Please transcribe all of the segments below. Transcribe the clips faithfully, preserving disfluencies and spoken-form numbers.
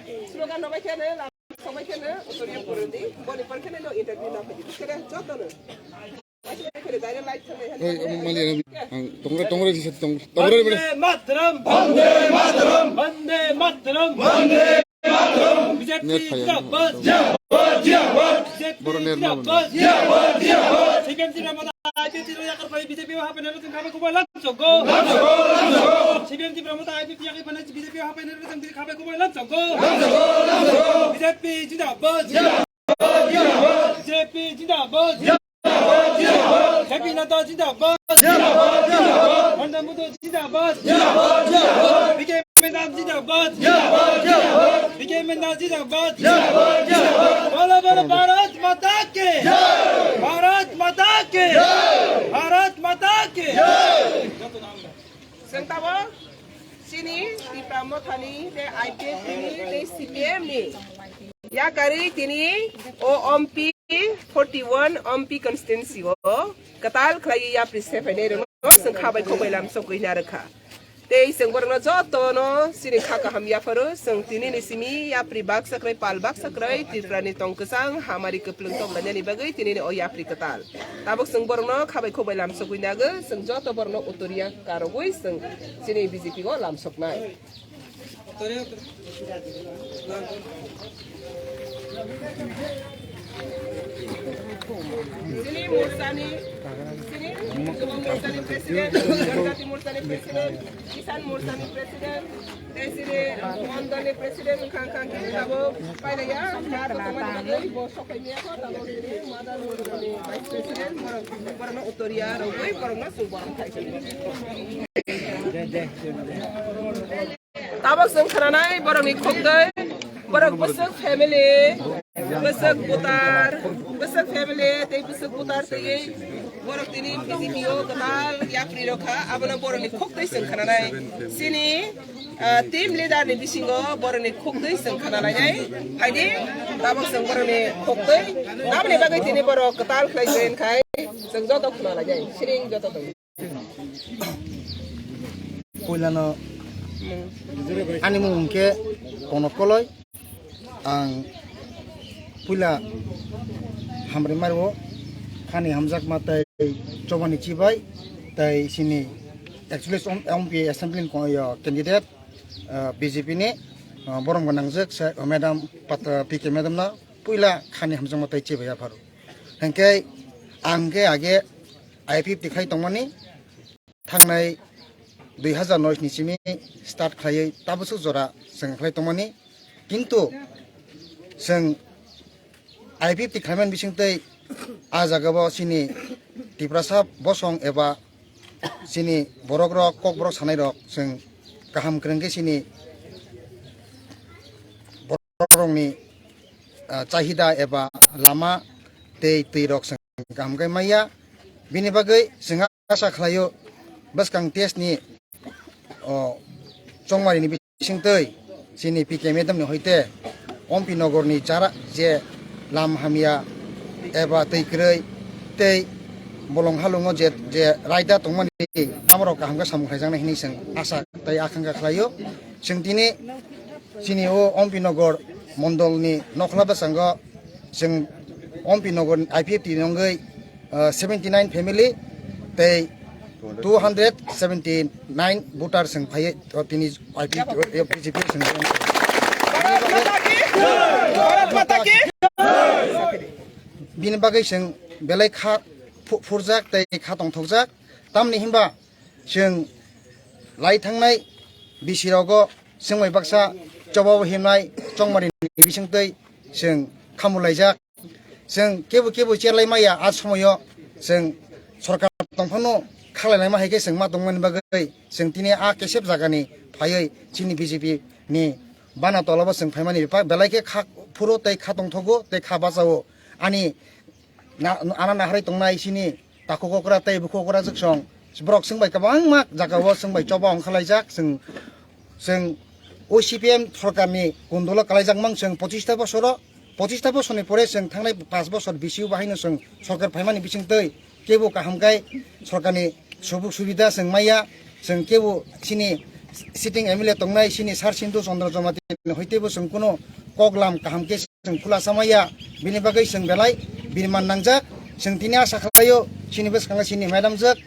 Slogan no bai kheno, lam sok bai kheno, utoriya purun di, boni por kheno no interview na phaidi. Kere joto no. Kere direct live thang hai. Oi, omo mali ang, ang tongra, tongra di sat tong, tongra di bere. Vande Mataram! Vande Mataram! Vande Mataram! Vande Mataram! B J P Net kaya. Zindabad! Zindabad! Zindabad! B J P Boro net na zindabad! Zindabad! Zindabad! C P M Tipra Motha I P F T yakar pai B J P hapai nero tong khabai kubai lam sokgo. Lam sokgo, lam sokgo. C P M Tipra Motha I P F T yakar pai B J P hapai nero tong khabai kubai lam sokgo. Lam sokgo, lam sokgo. B J P zindabad. Zindabad, zindabad. B J P zindabad. Zindabad, zindabad. J P Nadda zindabad. Zindabad, zindabad. Nanda Modi zindabad. Zindabad, zindabad. P K madam zindabad. Zindabad, zindabad. P K madam zindabad. Zindabad, zindabad. Bolo bolo Bharat Mata ki. Jai. Bharat Mata ki. Jai. Bharat Mata ki. Jai. Chwng tabok chini Tipra Mothani tei I P F T ni tei C P M ni yakarwi tini o Ompi forty one Ompi constituency o kwtal khlaiwi yapri sephainairokno chwng kha bai khok bai lam sokwi narwkha. Tei chwng borokno jotono chini kha kaham yapharo, chwng tinini simi yapri baksa kwrwi, pal baksa kwrwi, Tripura ni tong kwchang hamari kwplwng tong lainani bagwi tinini o yapri kwtal. Tabuk chwng borokno kha bai khok bai lam sokwi nagwi, chwng joto borokno utoriya karogwi chwng chini B J P o lam soknai. Chini Morsani, chini Yuva Morsani President, Janjati Morsani President, Kisan Morsani President, tei chini Mondolni President wngkha, wngkha khe tabuk pailaiya, kha tongmani bagwi bo sokoimya kho, tabuk chini Mother Mondolni Vice President, borok, borokno utoriya rogwi, borokno chwng borok khai. Tabuk chwng khnanai borokni khokdai, borok bwswk family, bwswk butar, bwswk family tei bwswk butar twiwi borok tini B J P o kwtal yapri rokha, abono borokni khokdai chwng khnanai. Chini, ah, team leader ni bisingo borokni khokdai chwng khnalainai. Phaidi, tabuk chwng borokni khokdai, aboni bagwi tini borok kwtal khlai join khai, chwng joto khnalainai, siring joto tong. Puilano ani mung hwnkhe Konok Koloi. Ang puila hamri mario khani hamjakma tei chobani chibai tei sini actually M P assembly ni candidate, ah, B J P ni, ah, borom gwnangjak se, ah, madam Pat-, ah, P K madam no puila khani hamjakma tei chibai yapharo. Hwnkhe ang khe age I P F T khai tongmani, thangnai dui hazar noi ni simi start khlaiwi tabuk jora chwng khlai tongmani, kintu chwng I P F T khlaimani bisingtwi ah jagao chini Tiprasa bosong eba chini borok rok, kokborok sanai rok chwng kaham kwrwng khe chini borok rokni, ah, chahida eba lama tei twi rok chwng kaham khe maya. Bini bagwi chwng asa khlaio bwskang test ni, o, chongmari ni bisingtwi chini P K madam ni hoite Ompi Nogor ni chara je lam hamya eba twi kwrwi tei bolong halungo je, je raida tongmani amorok kaham khe samung khlaijaknai hinwi chwng asa tei akhangkha khlaio. Chwng tini chini o Ompi Nogor mondol ni nokhla bwskango chwng Ompi Nogor I P F T ni wngwi, ah, seventy nine family tei two hundred seventy nine voter chwng phaiwi, o, tini I P F T, o, B J P chwng. Bini bagwi chwng belai kha phu-, phurjak tei kha tongthokjak. Tamni hinba chwng lai thangnai bisi rogo chwng bai baksa choba himnai chongmari ni bisingtwi chwng khamulaijak. Chwng kebo kebo cherlai maya a somoyo chwng sorkar tongphano khalai laima hai khe chwng ma tongmani bagwi chwng tini a kesep jagani phaiwi chini B J P ni bana tolabo chwng phaimani bepha belai khe kha phuro tei kha tongthogo tei kha bachao. Ani na-, ana naharwi tongnai chini takhuk okra tei bukhuk okra jwksong borok chwng bai kwbangma jagao chwng bai choba ongkhalaijak. Chwng, chwng o C P M sorkarni kondolo kalaijak mang chwng pochista bosoro, pochista bosorni pore chwng thangnai pash bosor bisi o bahaino chwng sorkar phaimani bisingtwi kebo kaham khe sorkarni subuk subida chwng maya, chwng kebo chini sitting M L A tongnai chini Sar Sindhu Chandra Jamatia ni hoite bo chwng kuno kok lam kaham khe chwng khulasa maya, bini bagwi chwng belai birman nangjak. Chwng tini asa khlaio chini bwskango chini madam jwk,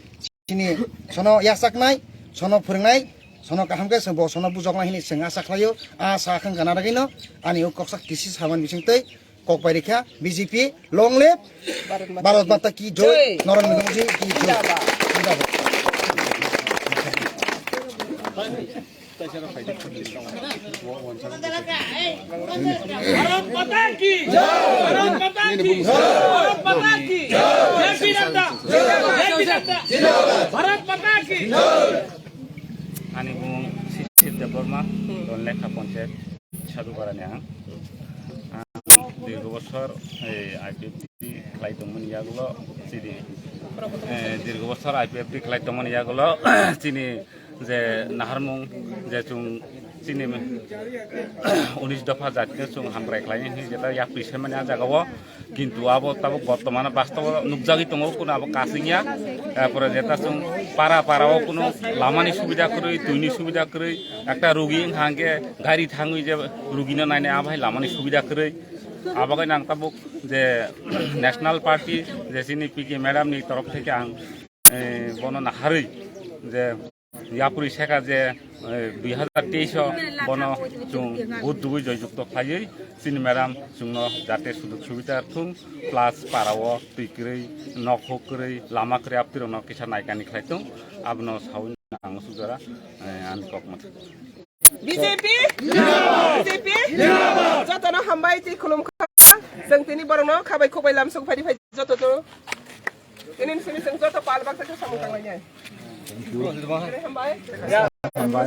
chini sono yachaknai, sono phwrwngnai, sono kaham khe chwng bo sono bujoknai hwnwi chwng asa khlaio. A sa khang gana ragwino ani o koksa kisi saban bisingtwi kok bai rikha B J P, long live Bharat Mata ki joy, Narendra Modi ki joy. Zindabad. Zindabad. Bharat माता की जय। भारत माता की जय। भारत माता की जय। जय श्री राधा। जय श्री राधा। भारत माता की जय। Ani mung Sisir Debbarma, Donlekha Panchayat, Sadhuparani ang. Ang dirgo bosor, eh, I P F T khlai tongmani yagulo, chini, eh, dirgo bosor I P F T khlai tongmani yagulo, chini je naharmung, je chwng chini unis dopha jatino chwng hamkrai khlaini hinwi jeta yapri semani a jagao, kintu abo tabuk bortomano bastobo nukjagwi tongo, kuno abo kasingya. Tarpore jeta chwng para para o kuno lamani subida kwrwi, twini subida kwrwi, ekta rugi wngkha hwnkhe gari thangwi je rugino nainai, abo hai lamani subida kwrwi. Abo khe nang tabuk je National Party je chini P K madam ni torof theke ang, eh, bono naharwi je yapri sekha je, eh, dui hazar teis o bono chwng vote dugwi joyjukto khlaiwi chini madam chwngno jate sujog subida thung, plus para o twi kwrwi, nok huk kwrwi, lama kwrwi, aptwi rokno kisa naikani khlai thung, abono sawi ang sujora, eh, ani kok masa. B J P? B J P? Jotono hambai tei khulumkha. Chwng tini borokno khabai khukbai lamsok phai phai joto to. Tini simi chwng joto pal baksa khe samung tanglainai. Hambai. Hambai.